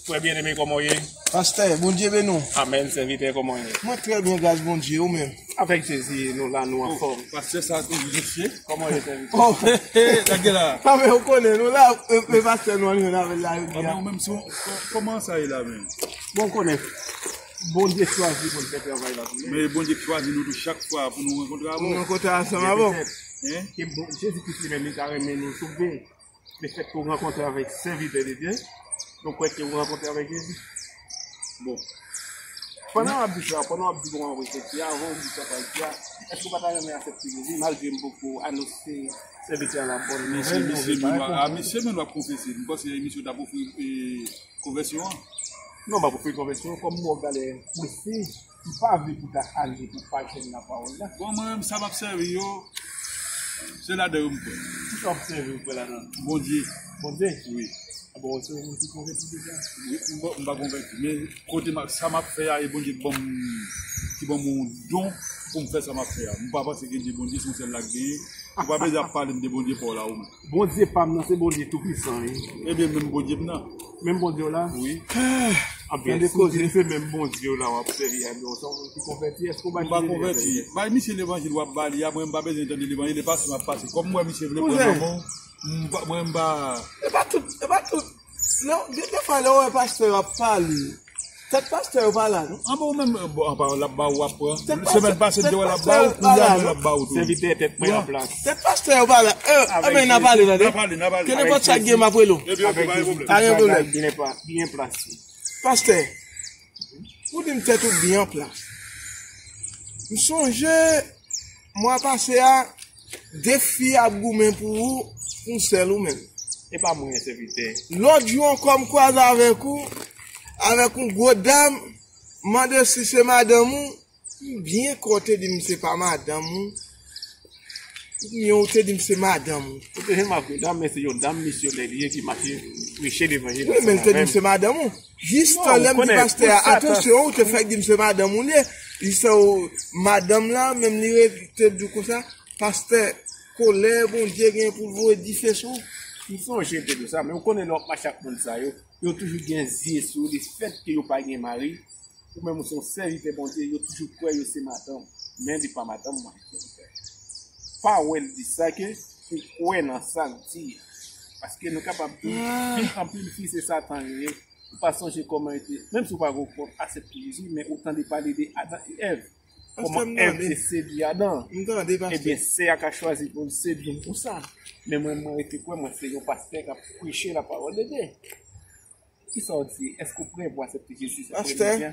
Frè byeneme, kòman w ye? Pastè, Bondye beni w. Amèn, sèvitè, kòman w ye? Mwen trè byen, gras Bondye, ou menm? Avèk Jezi, nou la, nou anfòm. Pastè sa toujou visye. Kòman w ye, sèvitè? Oh, nèg la. Sa men ou konnen, nou la, e, e pastè nou ann jwenn avè l la, jodi a. Ou menm, si w, kò-, kòman sa ye la menm? Bon, ou konnen, Bondye chwazi pou l fè travay la pou nou. Men Bondye chwazi nou tou chak fwa pou nou rankontre avè w. Pou nou rankontre ansanm avè w. Hein? Ke bon, Jezi Kris li menm, li ta renmen nou sove. Lefètke w rankontre avèk sèvitè de Dye, nou kwè ke w rankontre avèk Jezi. Bon. Pandan w ap di sa, pandan w ap di kòman w repenti a, avan w di sa w pral di a, èske w pa ta renmen aksepte Jezi, malgre m poko anonse sèvitè a labòn nouvèl, misye, misye menm w ap konfese. M panse misye w t ap ofri, e, konvèsyon an. Non, m ap ofri konvèsyon an, kòm m wè w genlè prese. M pa vle pou ta ale pou pa jwenn lapawòl la. Bon, mwen menm, sa m ap sèvi yo, se ladan yo m kwè. Kisa w ap sèvi, ou kwè ladan l? Bondye. Bondye? Wi. A bon, se yon moun ki konvèti deja? Wi, m pa, m pa konvèti. Men kote m ap, sa m ap fè a, e Bondye ki ban m, ki ban m yon don pou m fè sa m ap fè a. M pa panse ke Bondye se yon sèl la k genyen. Ou pa bezwen ap pale m de Bondye pa w la, ou menm. Bondye pa m nan, se Bondye Toupisan, wi. Ebyen, menm Bondye m nan. Menm Bondye w la? Wi. Anben, si w di se menm Bondye w la w ap sèvi a, ebyen, w se yon moun ki konvèti, èske w ba misye levanjil? M pa konvèti. Bay misye levanjil w ap ba li a, mwen m pa bezwen tande levanjil, e pase m ap pase. Kòm m wè misye vle pran nan men w, m pa, mwen m pa... E pa tout, e pa tout. Lè, gen defwa, lè w wè pastè yo ap pale, tèt pastè yo pa la, non? Anben, ou menm, bon, anben, l ap ba ou, w ap pran. Semèn pase, m te wè l ap ba ou, kounye a, l ap ba ou tou. Sèvitè, tèt mwen an plas. Tèt pastè yo pa la. E, anben, n a pale, tande. N a pale, n a pale. Ke nenpòt sa k gen, m ap rele w. Ebyen, ok, pa gen pwoblèm. Pa gen pwoblèm. Byen an plas. Pastè, ou di m tèt ou byen an plas. M sonje, mwa pase a, de fi ap goumen pou ou, pou sèl ou menm. E pa mwen, sèvitè. Lòt jou ankò, m kwaze avèk ou, avèk yon gwo dam, m mande si se madanm ou, m byen kwè w te di m se pa madanm ou, oubyen ou te di m se madanm ou. Ou te jwenn m avèk yon dam, men se yon dam misyonè li ye ki mache preche levanjil ansanm avè m. Wi, men l te di m se madanm ou. Jis tan lè m di pastè a, atansyon, ou te fèk di m se madanm ou li ye. Li se w madanm la, menm li rete di w konsa, pastè, kolè Bondye gen pou l voye dife sou ou. M sonje m te di w sa, men ou konnen lè w ap mache ak moun sa yo, yo toujou gen zye sou ou, lefètke yo pa gen mari, ou menm ou se yon sèvitè Bondye, yo toujou kwè yo se madanm, men li pa madanm mwen, sèvitè. pawòl di sa ke ou kwè nan sa l di a. Paske nou kapab di, fi, anpil fi se Satan yo ye. Ou pa sonje kòman yo te, menm si w pa gen kòb, aksepte Jezi, men ou tande pale de Adan e Èv. Kòman Èv te sedui Adan. Ebyen, sè a ka chwazi pou l sedui m konsa. Men mwen, mwen rete kwè, mwen se yon pastè k ap preche la parole de Dieu. Kisa w di? Èske w prè pou aksepte Jezi? Pastè,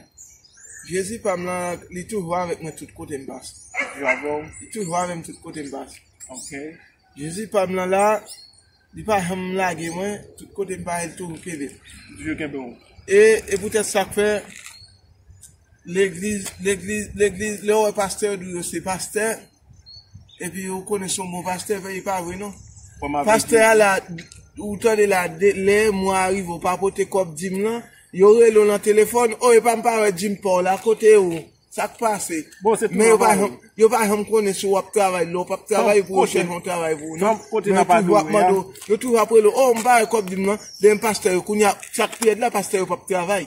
Jezi pa m lan, li toujou avèk mwen tout kote m pase. Li toujou avè w? Li toujou avè m tout kote m pase. Ok. Jezi pa m lan la, li pa janm lage mwen, tout kote m pase, li toujou kenbe m. Toujou kenbe w. E, e poutèt sa k fè, legliz, legliz, legliz, lè w wè pastè, yo di w yo se pastè, epi ou konnen se yon bon pastè, men e pa vre non. Pastè a la, ou tande la, de, lè mwa a rive, ou pa pote kòb dim lan, yo rele w nan telefòn, o, epa m pa wè dim pa w la, kote ou? Sa k pase? Men yo pa janm, yo pa janm konnen si w ap travay, lè w p ap travay, pou yo chèche yon travay pou ou non. Men yo toujou ap mande w, yo toujou ap rele w, o, m pa wè kòb dim lan, demen pastè yo, kounye a, sa k pi rèd la, pastè yo p ap travay.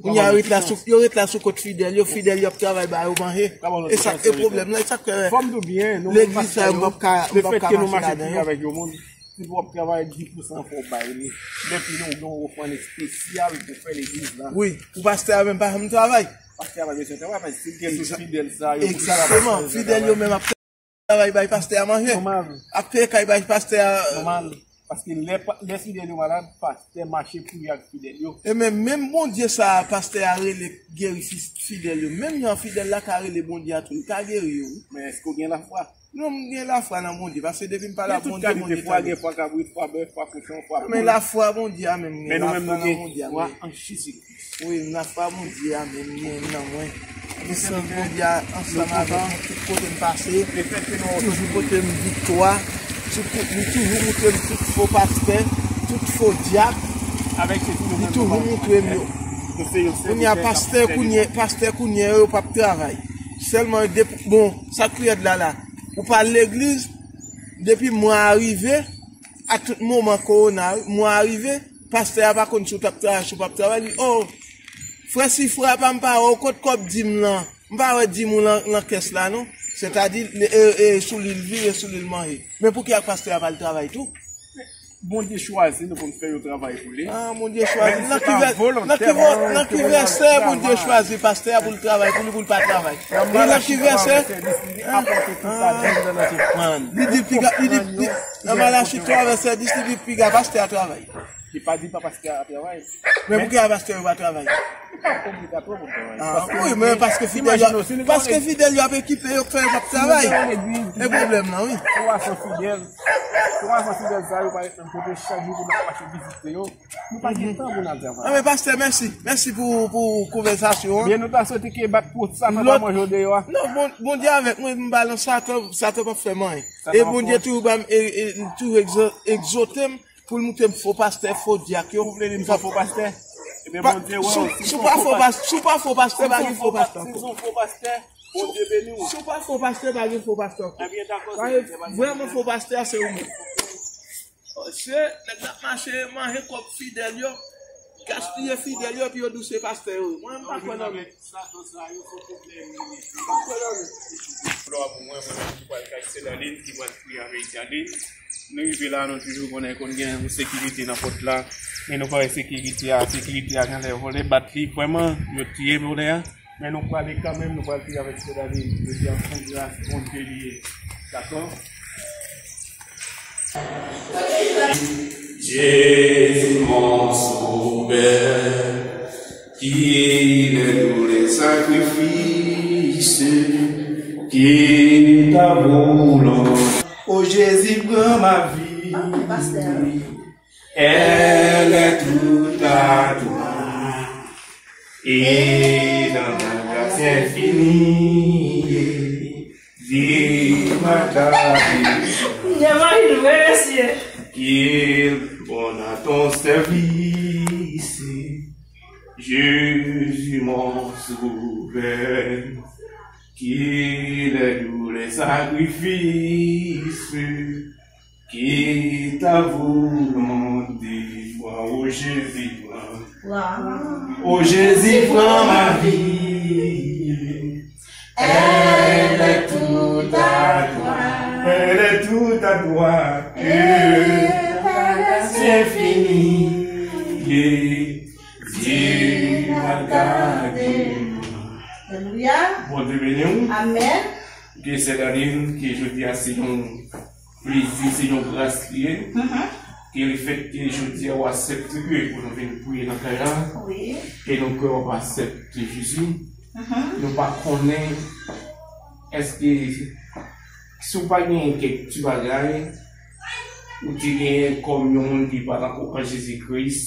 Kounye a, yo ret la sou, yo ret la sou kont fidèl yo, fidèl yo ap travay ba yo manje. E sa k, e pwoblèm nan, e sa k fè legliz sa yo, m p ap ka, m p ap ka mache ladan yo. Si w ap travay dis pou san, fò w bay li. Depi nou gen yon ofrann espesyal pou fè legliz la. Wi, pou pastè a menm pa janm travay. Pastè a pa bezwen travay, paske si l gen tout fidèl sa yo, egzakteman, fidèl yo menm ap travay bay pastè a manje. Ap fè kay bay pastè a. Nòmal. Paske lè, lè fidèl yo malad, pastè mache priye ak fidèl yo. E men, menm Bondye sa a, pastè a rele geri fi-, fidèl yo. Menm jan fidèl la ka rele Bondye a tou, li ka geri yo, wi. Men èske w gen lafwa? Non, m gen lafwa nan Bondye, paske depi m pale ak Bondye, Bondye tande. Gen tout kalite fwa, gen fwa kabrit, fwa bèf, fwa kochon, fwa poul. Men lafwa Bondye a menm, m gen lafwa nan Bondye a menm. Wi, m lafwa Bondye a menm, m gen nan mwen. Men san Bondye a ansanm avèk mwen, tout kote m pase, li toujou pote m viktwa. Li toujou montre m tout fo pastè, tout fo dyak. Li toujou montre m yo. Kounye a pastè, kounye, pastè kounye a yo p ap travay. Sèlman depi, bon, sa k pi rèd la la. Ou pa al legliz, depi mwa a rive, a tout moman kowona, mwa a rive, pastè a pa konn si w t ap travay, si w p ap travay, li, o, frè si frè pa m pa wè w, kot kòb dim lan? M pa wè dim ou lan, lan kès la, non. Sètadi, e, e, sou li l viv, e sou li l manje. Men poukisa pastè a pa al travay tou? Bondye chwazi nou pou n fè yon travay pou li. Ah, Bondye chwazi. Nan ki vè-, nan ki vè-, nan ki vèsè Bondye chwazi pastè a pou l travay, pou li, pou l pa travay? Nan ki vèsè? Li di piga, li di, li, nan Malachi twa vèsè dis, li di piga pastè a travay. Li pa di pa pastè a travay. Men poukisa pastè yo pa travay? Li pa obligatwa pou l travay. Ah, wi, men paske fidèl yo, paske fidèl yo ap ekipe yo k fè yo p ap travay. E pwoblèm nan, wi. Twa san fidèl, twa san fidèl sa yo pa ret menm kote, chak jou pou n ap mache vizite yo. Nou pa gen tan pou n al travay. Ah, men pastè, mèsi. Mèsi pou, pou konvèsasyon an. Byen, nou ta swete ke bat pou Satan pa manje w deyò a. Non, bon, Bondye avèk mwen, m pa lan Satan, Satan p ap fè m anyen. E Bondye toujou ba m, e, e, toujou egzo-, egzote m pou l montre m fo pastè, fo dyak yo. Ou vle di m se yon fo pastè? Ebyen, Bondye wè w. Si w pa fo pas-, si w pa fo pastè, pa gen fo pastè ankò. Si w pa fo pastè, Bondye beni w. Si w pa fo pastè, pa gen fo pastè ankò. Ebyen, dakò, se vrèman fo pastè a, se ou menm. Se nèg la mache manje kòb fidèl yo, gaspiye fidèl yo, epi yo di w se pastè yo. Mwen, m pa kwè nan Satan sa yo, se pwoblèm li ye. M pa kwè nan li. Glwa pou mwen, mwen menm ki pral kay Sedaline, ki pral priye avèk Jaline. Nou rive la, nou toujou konnen konn gen yon sekirite nan pòt la. Men nou pa wè sekirite a, sekirite a genlè vòlè bat li. Vrèman, yo tiye vòlè a. Men nou prale kanmenm, nou pral priye avèk Sedaline. Yo di an fon gras, Bondye li ye. Dakò? Jésus mon sauveur, qu'il est doux les sacrifices, que ta volonté. Oh Jésus, prends ma vie, elle est toute à toi, et dans ta grâce infinie, vive ma ta vie. Qu'il bon à ton service, Jésus mon sauveur, qu'il est doux les sacrifices, que ta volonté soit, oh Jésus, prends. Oh Jésus, prends ma vie. Elle est toute à toi. Elle Enfini, ye, Dye ap gade. Alelouya. Bondye beni w. Amèn. Ke sè Darline, ke jodi a se yon plezi, se yon gras li ye. Mhm. Ke lefèt ke jodi a w aksepte ke pou nou vin priye nan kay la, wi, ke nou kwè w ap aksepte Jezi. Mhm. Nou pa konnen èske si w pa genyen kèk ti bagay ou te genyen kòm yon moun ki pa t ankò an Jezi Kris,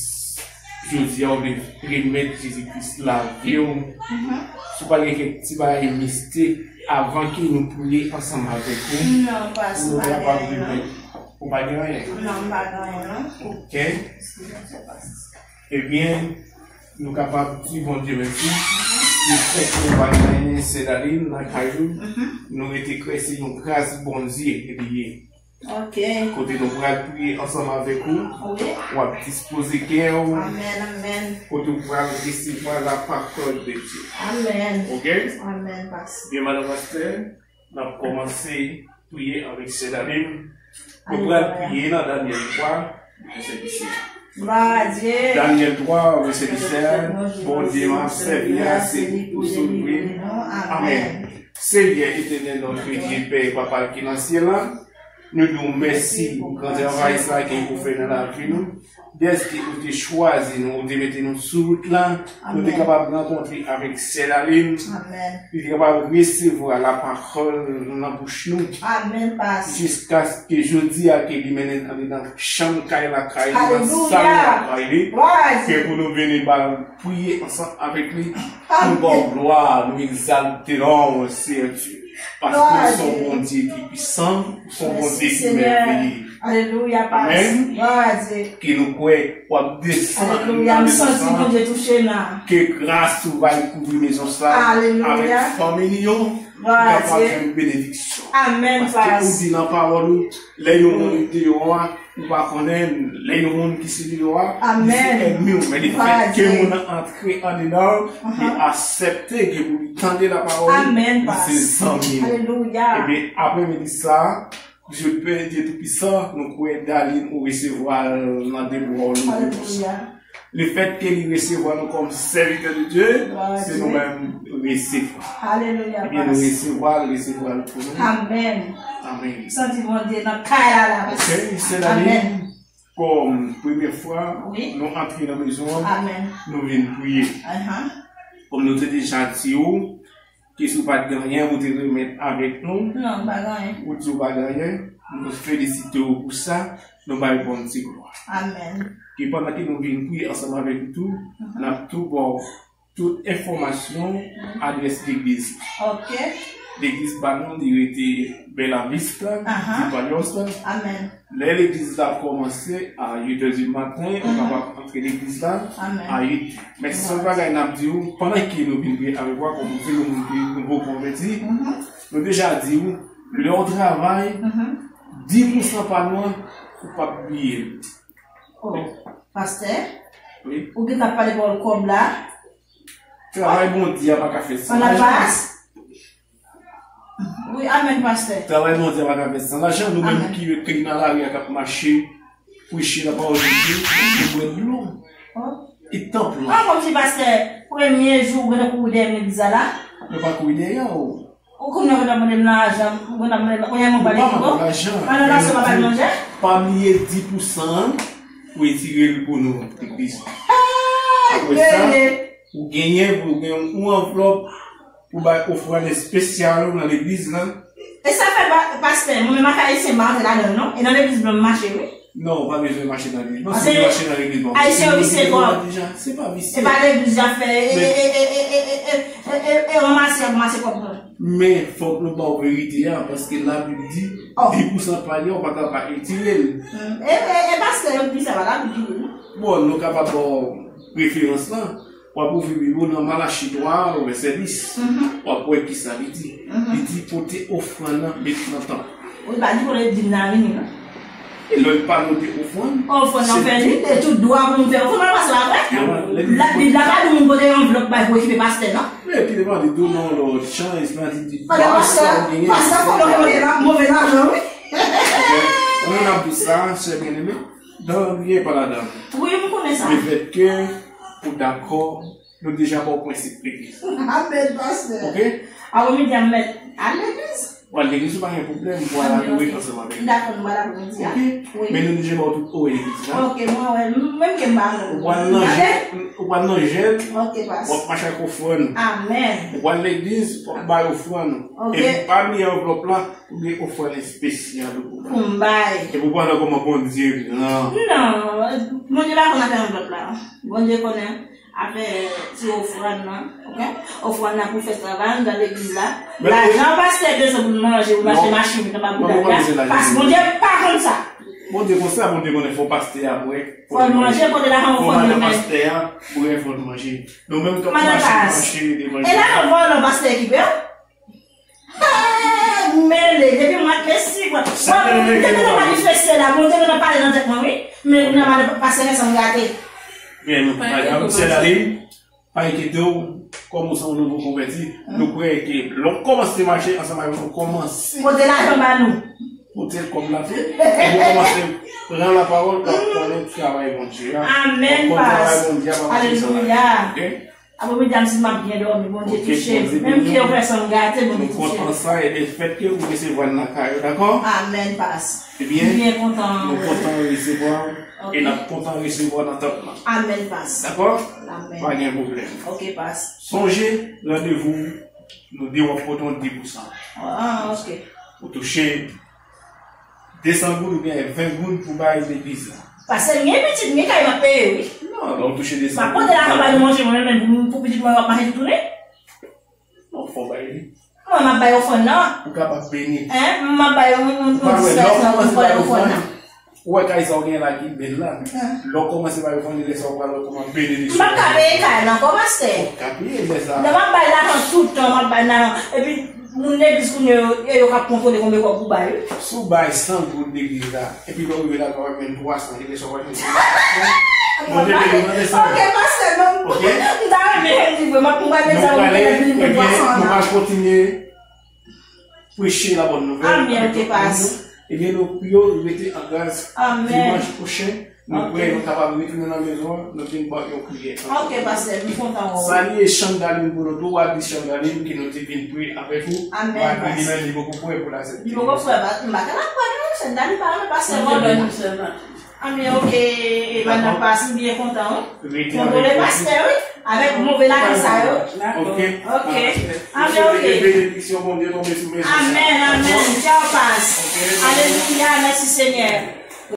jodi a w vle remèt Jezi Kris lavi w. Mhm. Si w pa gen kèk ti bagay mistik, avan ke nou priye ansanm avèk ou, non, pas, pou nou kapab remèt. Ou pa gen anyen? Non, m pa gen anyen, non. Ok. Eskize m, se pas. Ebyen, nou kapab di Bondye mèsi. Lefèt ke nou pa gen anyen, sè Darline, nan kay ou, mhm, nou rete kwè se yon gras Bondye li ye. Ok. Kote nou pral priye ansanm avèk ou. Wi. W ap dispoze kè w. Amèn, amèn. Kote w pral resevwa la parole de Dieu. Amèn. Ok? Amèn, pastè. Byen, madan pastè, n ap kòmanse priye avèk sè Darline. Nou pral priye nan Danyèl twa, vèsè disèt. Glwa a Dye. Danyèl twa, vèsè disèt. Bondye m ap sèvi a, se li pou sou priye. Amèn. Senyè Etènèl, notre Dieu, Pè, Papa ki nan syèl la, nou di w mèsi pou gran travay sa ke ou fè nan lavi nou. Dèske ou te chwazi nou, ou te mete nou sou wout la, nou te kapab rankontre avèk sè Darline, amèn, li te kapab resevwa lapawòl nan bouch nou. Amèn, pas. Jiskaske jodi a ke li mennen n andedan chanm kay lakay li, nan sal lakay li, ke pou nou vini ba l priye ansanm avèk li. Amèn. Nou ba w glwa, nou egzalte non w, Seyè Dye. Paske w se yon Bondye ki pwisan, w se yon Bondye ki mèveye. Alelouya, pas. Amèn. Glwa a Dye. Ke nou kwè w ap desann. Alelouya, m santi Bondye touche m la. Ke gras ou va kouvri mezon sa avèk fanmi li yo. Glwa a Dye. Kapab jwenn benediksyon. Amèn, pas. Paske ou di nan pawòl ou, lè yon moun deyò a, ou pa konnen lè yon moun ki se deyò a, li se ènmi w. Men lefètke moun nan antre andedan w, li aksepte ke pou li tande lapawòl ou, li se zanmi w. Alelouya. Ebyen, aprèmidi sa a, Dye Pè, Dye Toupisan, nou kwè Darline ou resevwa l nan de bra w louvri konsa. Alelouya. Lefètke li resevwa nou kòm sèvitè de Dye, se nou menm resevwa. Alelouya, ebyen, nou resevwa l, resevwa l pou nou. Amèn. Amèn. Santi Bondye nan kay la, la. Ok, sè Darline, kòm premye fwa nou antre nan mezon an, nou vin priye. Kòm nou te deja di w, ke si w pa t gen anyen pou te remèt avèk nou, non, m pa gen anyen. Ou di w pa gen anyen, nou felisite w pou sa, nou bay Bondye glwa. Amèn. E pandan ke nou vin priye ansanm avèk ou tou, n ap tou ba w tout enfòmasyon, adrès legliz. Ok. Legliz pa nou, li rete Bella Vista, Di Payos. Amèn. Lè legliz la kòmanse a uit è di maten, ou kapab antre legliz la a uit. Men sèl bagay n ap di w, pandan ke nou vin priye avèk ou, kòm ou se yon moun ki nouvo konvèti, nou deja di w, lè w travay, dis pousan pa nou an, ou p ap bliye l. Oh, pastè, wi, ou gentan pale pawòl kòb la. Travay Bondye a pa ka fè san lajan. Wi, amèn, pastè. Travay Bondye a pa ka fè san lajan. Nou menm ki, ki nan lari a, k ap mache, preche lapawòl de Dye, nou bwè dlo. E tanp lan. Ah, kòmsi pastè, premye jou ou gentan kouri dèyè m legliz la la. Nou pa kouri dèyè w. Ou konnen ou gentan mande m lajan, ou gentan mande m, kounye a mwen pale pou ou. Pa nan lajan, pa bay manje. Pa bliye dis pousan an pou retire l pou nou, legliz. Apre sa, ou genyen pou gen yon anvlòp pou bay ofrann espesyal ou nan legliz la. E sa fè pa, pastè, mwen menm ak Ayisyen m pa antre ladan l non. E nan legliz blan m mache wi. Non, ou pa bezwen mache nan legliz blan. Si ou te mache nan legliz blan, Ayisyen yo visye twòp. Se pa visye. E pa legliz y ap fè, e, e, e ranmase y ap ranmase kòb mwen. Men fòk nou ba w verite a, paske Labib di, dis pousan pa li a, ou pa ka pa retire l. E, e, e pastè yo di sa, pa Labib ki di non. Bon, nou kapab ba w referans lan. W ap ouvri Bib ou nan Malachi twa, vèsè dis. W ap wè kisa li di. Li di, pote ofrann nan, met nan tanp. Wi, pa di pou legliz la vini, non. E lè l pa note ofrann, ofrann nan fè li, e tout dwa pou nou fè ofrann, pa sa vre? Bib la pa di moun pote anvlòp bay pou ekipe pastè, non? Men ki devan li di w nan lòt chan, espwa di di, pastè, pastè fò nou mande la, move lajan, wi. Ann ap di sa, sè byeneme. Nan anyen pa ladan. Wi, m konnen sa. Lefètke ou dakò, nou deja ba w prensip legliz. Amèn, pastè. Oke? Apre midi a, m mèt al legliz. W al legliz, ou pa gen pwoblèm, ou al adore ansanm avèk nou. Dakò, nou pral apre midi a. Oke? Wi. Men nou deja ba w tout orè legliz la. Oke, mwen wè, m- menm ke m pa ann. Ou pral nan jèn, ou pral nan jèn, Oke, pastè. W ap mache ak ofrann. Amèn. Ou pral legliz, w ap bay ofrann. Oke. Epi pa bliye anvlòp la, ou gen ofrann espesyal ou pou bay. Pou m bay. Epi w pral wè kòman Bondye gran. Non, Bondye pa konn afè anvlòp la. Bondye konnen afè ti ofrann nan, oke? Ofrann nan pou fè travay anndan legliz la. Lajan pastè bezwen pou l manje, pou l achte machin nan pa pou dada. Pas Bondye pa konn sa. Bondye konn sa, Bondye konnen fò pastè a bwè, fò l manje, kote lajan ofrann nan men. Fò madan pastè a bwè, fò l manje. Nou menm k ap mache, mache, de manje. E lajan vòlò pastè ki pè? Mele, depi mwa de septanm, mwen te gentan manifeste la, Bondye gentan pale nan tèt mwen, wi. Men kounye a, madan pastè Vincent gate. Men nou, madan Sèlaline, pa enkyete w, kòm ou se yon nouvo konvèti, nou kwè ke lè w kòmanse mache ansanm avèk nou, kòmanse. Pote lajan ba nou. Pote kòb la tou. Epi w kòmanse pran lapawòl, w ap konnen travay Bondye a. Amèn, pas. Alelouya. Oke? Apre midi a, m si m ap byen dòmi, Bondye touche m. Menm ke yo fè san m gate, Bondye touche m. Nou kontan sa, e lefètke ou resevwa n nan kay ou, dakò? Amèn, pas. Ebyen, m byen kontan. Nou kontan resevwa w, e n ap kontan resevwa w nan tanp lan. Amèn, pas. Dakò? Amèn. Pa gen pwoblèm. Oke, pas. Sonje, randevou nou de w ap pote yon de pousan. Ah, oke. Ou touche de san goud oubyen ven goud pou bay legliz la. Pastè, m gen pitit, m gen kay m ap peye, wi. Non, lè w touche de san goud. M ap pote lajan ba nou manje, mwen menm, pou, pou pitit mwen yo ap mache tounen. Non, fò w bay li. Mwen, m ap bay ofrann nan. Ou kapab beni. Hein? M ap bay yon, yon, yon dis la pou bay ofrann nan. Ou wè kay sa w genyen la ki bèl la. Lè w kòmanse bay ofrann, lè sa w pral wè kòman benediksyon. M p ap ka peye kay la ankò, pastè. Ou ka peye lè sa. Lè m ap bay lajan tout tan, m ap bay lajan. Epi, moun legliz kounye a yo, e yo k ap kontwole konbyen kòb ou bay, wi. Si w bay san goud legliz la, epi lè w rive lakay w ap jwenn twa san, e lè sa w pral jwenn. Bondye beni w nan de san. Oke, pastè, non. Oke? M ta renmen di vre, m ap, m pral met sa pou mwen, epi m jwenn twa san an. Nou pral kontinye preche la bòn nouvèl avèk lòt moun yo. Ebyen, nou priye w rete an gras. Dimanch pwochen, nou prè, nou kapab retounen nan mezon an, nou vin ba w yon priyè. Oke, pastè, m kontan wè w. Salye Chandaline pou nou tou, w a di Chandaline ke nou te vin priye avèk ou. Malgre li menm, li poko prè pou l aksepte. Li poko prè, m pa t, m pa t la prè non, Chandaline pa renmen pastè vòlò non. Anben, oke, e madan pas, m byen kontan, wi. Kontwole pastè, wi. Avèk move lajan sa yo. Oke. Oke. Anben, oke. Benediksyon Bondye tonbe sou mezon sa. Amèn, amèn. Tchaw, pas. Alelouya, mèsi, Senyè.